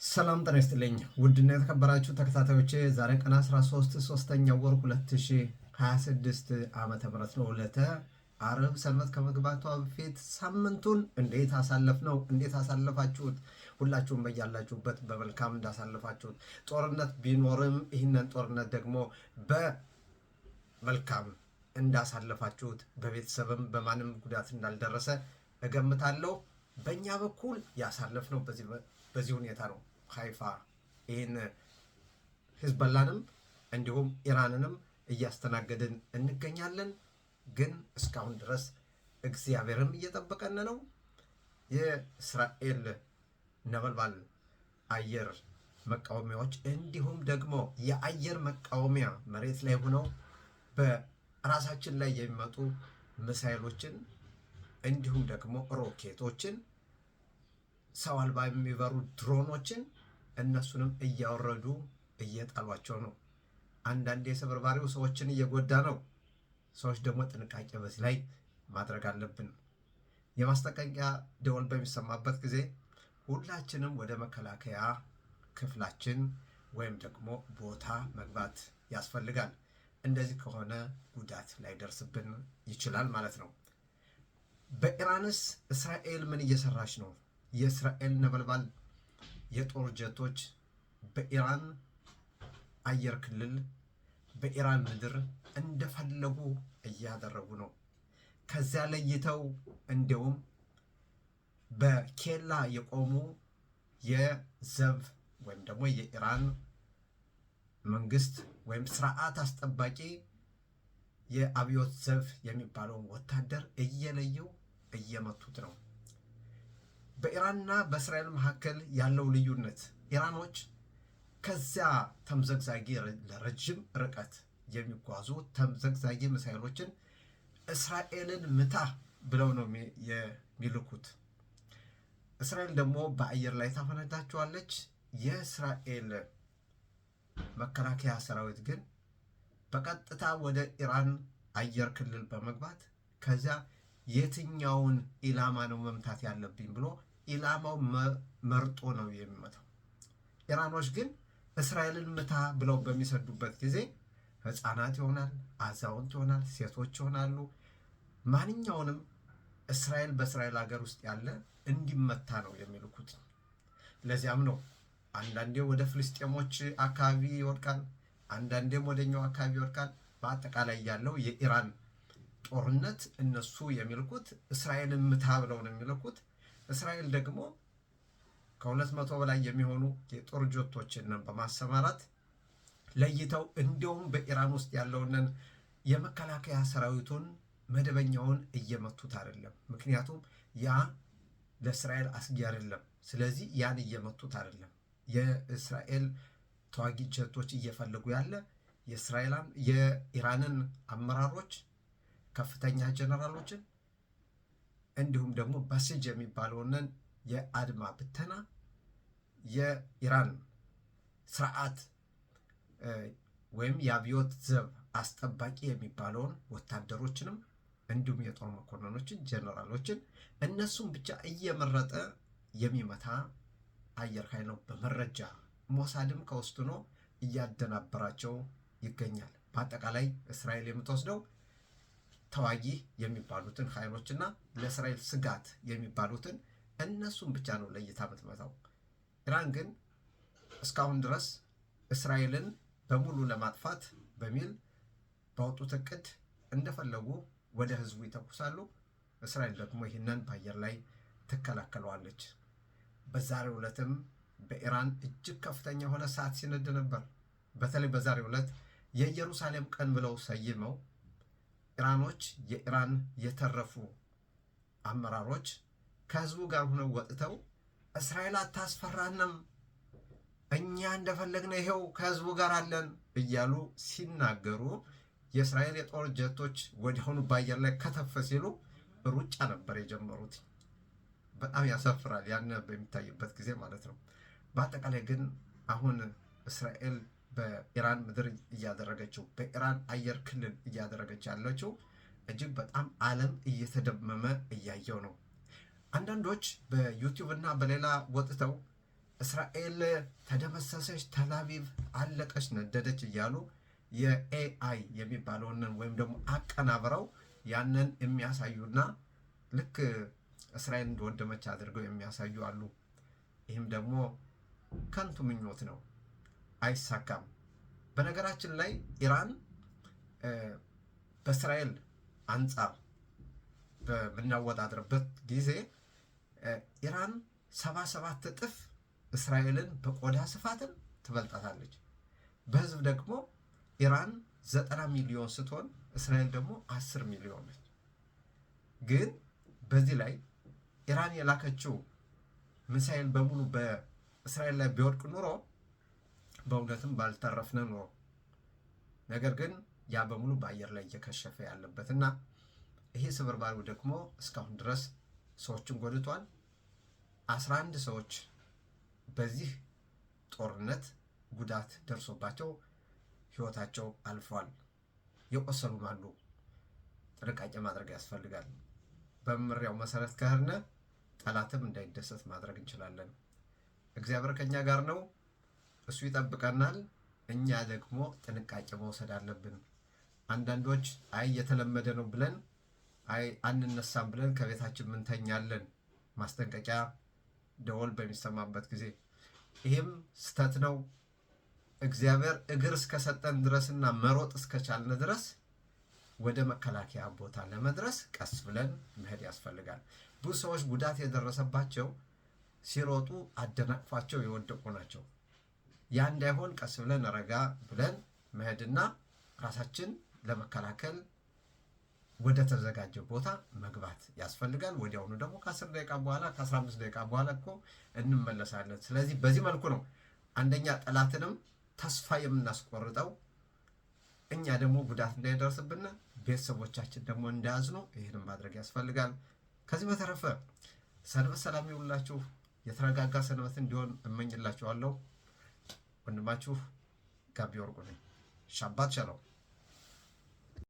ሰላም ጤና ይስጥልኝ ውድና የተከበራችሁ ተከታታዮቼ፣ ዛሬ ቀን 13 ሶስተኛው ወር 2026 ዓመተ ምህረት ነው። ዕለተ ዓርብ ሰንበት ከመግባቷ በፊት ሳምንቱን እንዴት አሳለፍ ነው? እንዴት አሳለፋችሁት? ሁላችሁም በያላችሁበት በመልካም እንዳሳለፋችሁት፣ ጦርነት ቢኖርም ይህንን ጦርነት ደግሞ በመልካም እንዳሳለፋችሁት፣ በቤተሰብም በማንም ጉዳት እንዳልደረሰ እገምታለሁ። በእኛ በኩል ያሳለፍነው በዚህ ሁኔታ ነው። ሀይፋ ይህን ሂዝቦላንም እንዲሁም ኢራንንም እያስተናገድን እንገኛለን። ግን እስካሁን ድረስ እግዚአብሔርም እየጠበቀን ነው። የእስራኤል ነበልባል አየር መቃወሚያዎች እንዲሁም ደግሞ የአየር መቃወሚያ መሬት ላይ ሆነው በራሳችን ላይ የሚመጡ ሚሳይሎችን እንዲሁም ደግሞ ሮኬቶችን፣ ሰው አልባ የሚበሩ ድሮኖችን እነሱንም እያወረዱ እየጣሏቸው ነው። አንዳንዴ የስብርባሪው ሰዎችን እየጎዳ ነው። ሰዎች ደግሞ ጥንቃቄ በዚህ ላይ ማድረግ አለብን። የማስጠንቀቂያ ደወል በሚሰማበት ጊዜ ሁላችንም ወደ መከላከያ ክፍላችን ወይም ደግሞ ቦታ መግባት ያስፈልጋል። እንደዚህ ከሆነ ጉዳት ላይደርስብን ይችላል ማለት ነው። በኢራንስ እስራኤል ምን እየሰራች ነው? የእስራኤል ነበልባል የጦር ጀቶች በኢራን አየር ክልል በኢራን ምድር እንደፈለጉ እያደረጉ ነው። ከዚያ ለይተው እንዲያውም በኬላ የቆሙ የዘብ ወይም ደግሞ የኢራን መንግስት ወይም ስርዓት አስጠባቂ የአብዮት ዘብ የሚባለውን ወታደር እየለዩ እየመቱት ነው። በኢራንና በእስራኤል መካከል ያለው ልዩነት፣ ኢራኖች ከዚያ ተምዘግዛጊ ለረጅም ርቀት የሚጓዙ ተምዘግዛጊ ሚሳይሎችን እስራኤልን ምታ ብለው ነው የሚልኩት። እስራኤል ደግሞ በአየር ላይ ታፈነዳቸዋለች። የእስራኤል መከላከያ ሰራዊት ግን በቀጥታ ወደ ኢራን አየር ክልል በመግባት ከዚያ የትኛውን ኢላማ ነው መምታት ያለብኝ ብሎ ኢላማው መርጦ ነው የሚመታው። ኢራኖች ግን እስራኤልን ምታ ብለው በሚሰዱበት ጊዜ ሕፃናት ይሆናል፣ አዛውንት ይሆናል፣ ሴቶች ይሆናሉ። ማንኛውንም እስራኤል በእስራኤል ሀገር ውስጥ ያለ እንዲመታ ነው የሚልኩት። ለዚያም ነው አንዳንዴ ወደ ፍልስጤሞች አካባቢ ይወድቃል፣ አንዳንዴም ወደኛው አካባቢ ይወድቃል። በአጠቃላይ ያለው የኢራን ጦርነት እነሱ የሚልኩት እስራኤልን ምታ ብለው ነው የሚልኩት። እስራኤል ደግሞ ከ200 በላይ የሚሆኑ የጦር ጀቶችን በማሰማራት ለይተው እንዲያውም በኢራን ውስጥ ያለውን የመከላከያ ሰራዊቱን መደበኛውን እየመቱት አይደለም። ምክንያቱም ያ ለእስራኤል አስጊ አይደለም። ስለዚህ ያን እየመቱት አይደለም። የእስራኤል ተዋጊ ጀቶች እየፈለጉ ያለ የኢራንን አመራሮች፣ ከፍተኛ ጀነራሎችን እንዲሁም ደግሞ ባሲጅ የሚባለውን የአድማ ብተና፣ የኢራን ስርዓት ወይም የአብዮት ዘብ አስጠባቂ የሚባለውን ወታደሮችንም እንዲሁም የጦር መኮንኖችን፣ ጀነራሎችን እነሱን ብቻ እየመረጠ የሚመታ አየር ኃይል ነው። በመረጃ ሞሳድም ከውስጡ ነው እያደናበራቸው ይገኛል። በአጠቃላይ እስራኤል የምትወስደው ተዋጊ የሚባሉትን ኃይሎችና ለእስራኤል ስጋት የሚባሉትን እነሱን ብቻ ነው ለይታ የምትመታው። ኢራን ግን እስካሁን ድረስ እስራኤልን በሙሉ ለማጥፋት በሚል ባወጡት እቅድ እንደፈለጉ ወደ ህዝቡ ይተኩሳሉ። እስራኤል ደግሞ ይህንን በአየር ላይ ትከላከለዋለች። በዛሬው ዕለትም በኢራን እጅግ ከፍተኛ የሆነ እሳት ሲነድ ነበር። በተለይ በዛሬው ዕለት የኢየሩሳሌም ቀን ብለው ሰይመው ኢራኖች፣ የኢራን የተረፉ አመራሮች ከህዝቡ ጋር ሆነው ወጥተው እስራኤል አታስፈራንም፣ እኛ እንደፈለግነ ይሄው ከህዝቡ ጋር አለን እያሉ ሲናገሩ የእስራኤል የጦር ጀቶች ወዲያውኑ በአየር ላይ ከተፍ ሲሉ ሩጫ ነበር የጀመሩት። በጣም ያሳፍራል፣ ያን በሚታይበት ጊዜ ማለት ነው። በአጠቃላይ ግን አሁን እስራኤል በኢራን ምድር እያደረገችው፣ በኢራን አየር ክልል እያደረገች ያለችው እጅግ በጣም ዓለም እየተደመመ እያየው ነው። አንዳንዶች በዩቲዩብ እና በሌላ ወጥተው እስራኤል ተደመሰሰች፣ ተላቪቭ አለቀች፣ ነደደች እያሉ የ AI የሚባለውን ወይም ደግሞ አቀናብረው ያንን የሚያሳዩና ልክ እስራኤል እንደወደመች አድርገው የሚያሳዩ አሉ። ይህም ደግሞ ከንቱ ምኞት ነው፣ አይሳካም። በነገራችን ላይ ኢራን በእስራኤል አንጻር በምናወዳድርበት ጊዜ ኢራን 77 እጥፍ እስራኤልን በቆዳ ስፋትም ትበልጣታለች። በህዝብ ደግሞ ኢራን 90 ሚሊዮን ስትሆን እስራኤል ደግሞ 10 ሚሊዮን ነች። ግን በዚህ ላይ ኢራን የላከችው ሚሳኤል በሙሉ በእስራኤል ላይ ቢወድቅ ኑሮ በእውነትም ባልተረፍነ ኑሮ፣ ነገር ግን ያ በሙሉ በአየር ላይ እየከሸፈ ያለበት እና ይሄ ስብርባሪው ደግሞ እስካሁን ድረስ ሰዎችን ጎድቷል። 11 ሰዎች በዚህ ጦርነት ጉዳት ደርሶባቸው ህይወታቸው አልፏል። የቆሰሉም አሉ። ጥንቃቄ ማድረግ ያስፈልጋል። በመመሪያው መሰረት ከሄድን ጠላትም እንዳይደሰት ማድረግ እንችላለን። እግዚአብሔር ከኛ ጋር ነው። እሱ ይጠብቀናል። እኛ ደግሞ ጥንቃቄ መውሰድ አለብን። አንዳንዶች አይ የተለመደ ነው ብለን፣ አይ አንነሳም ብለን ከቤታችን ምንተኛለን ማስጠንቀቂያ ደወል በሚሰማበት ጊዜ፣ ይህም ስተት ነው። እግዚአብሔር እግር እስከሰጠን ድረስና መሮጥ እስከቻልን ድረስ ወደ መከላከያ ቦታ ለመድረስ ቀስ ብለን መሄድ ያስፈልጋል። ብዙ ሰዎች ጉዳት የደረሰባቸው ሲሮጡ አደናቅፏቸው የወደቁ ናቸው። ያ እንዳይሆን ቀስ ብለን ረጋ ብለን መሄድና ራሳችን ለመከላከል ወደ ተዘጋጀው ቦታ መግባት ያስፈልጋል። ወዲያውኑ ደግሞ ከ10 ደቂቃ በኋላ፣ ከ15 ደቂቃ በኋላ እኮ እንመለሳለን። ስለዚህ በዚህ መልኩ ነው አንደኛ ጠላትንም ተስፋ የምናስቆርጠው፣ እኛ ደግሞ ጉዳት እንዳይደርስብን፣ ቤተሰቦቻችን ደግሞ እንዳያዝኑ ይህንም ማድረግ ያስፈልጋል። ከዚህ በተረፈ ሰንበት ሰላም ይውላችሁ። የተረጋጋ ሰንበት እንዲሆን እመኝላችኋለሁ። ወንድማችሁ ጋቢ ወርቁ ነኝ። שבת שלום።